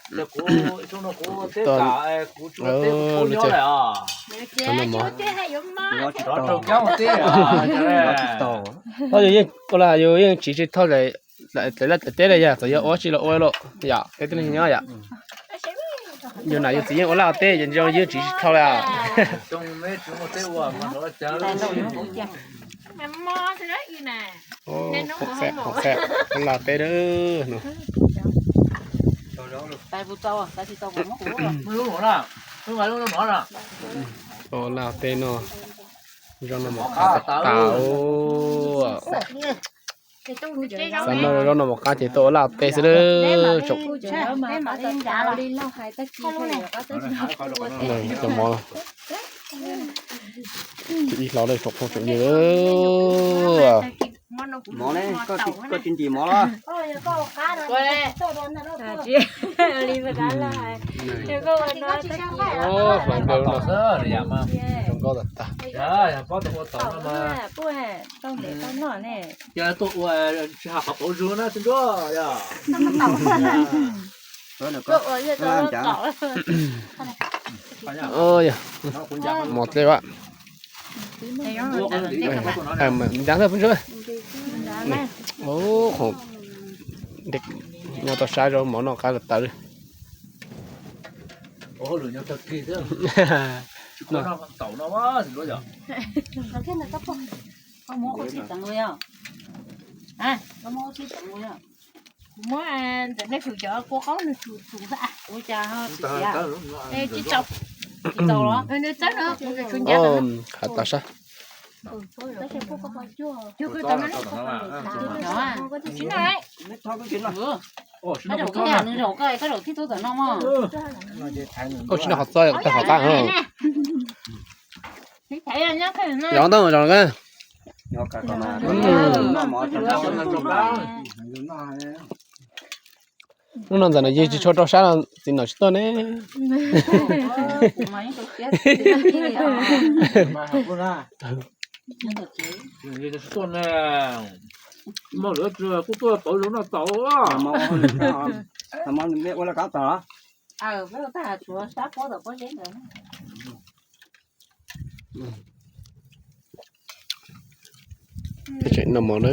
Kuv, kuv teb tas, kuv tsis ua teb, kuv nyob lawm os. Tsis ua teb, yuav mov. Tsis tau. Tau, yus yeej ua, yus yeej tsiv tsis dhau lawm, lawv teb lawm yog txawm yog ua tsi los ua los yom, peb tib neeg nyob yom. Yus nam yus txiv yeej ua laj ua teb, yus yeej tsiv tsis dhau lawm. Ua laj ua teb. Ua laj ua teb no, zoo no mov qab tas tas. Xav noj zoo no mov qab ces tuaj ua laj ua teb xwb lawm. Cov mov, ib hlo lawm tsoom phooj tsoom ywg. Mov ne, koj tsis ntim mov los? Hluas nkauj no zoo nkauj tag tag. Tsis hais qhov pauv zug na txiv ncuab yog. Mov dlej a. Nyob tau saib zoo mov noj qab tas tas li. Muab ntawm nej hwm cov kua qaub nws tsuj tsuj xwb. Ua cas ho tsis tau? Tsis tau los? Nws txawb no, kuv tsuj ncaj no. Qhav tas sab. Tsis no. Koj zaum koj, koj zaum tib tug tam no mog. Koj tsis no qhov txo, koj tawg qhov qab. Yog ntau zog. Hnub no ntxawm no yus tsis tshua rau sab no, txiv nom tsis tuaj ne. Muaj lwm kuj tuaj pauv zoo noj tau. Ua laj kab tas. Peb tseem noj mov na.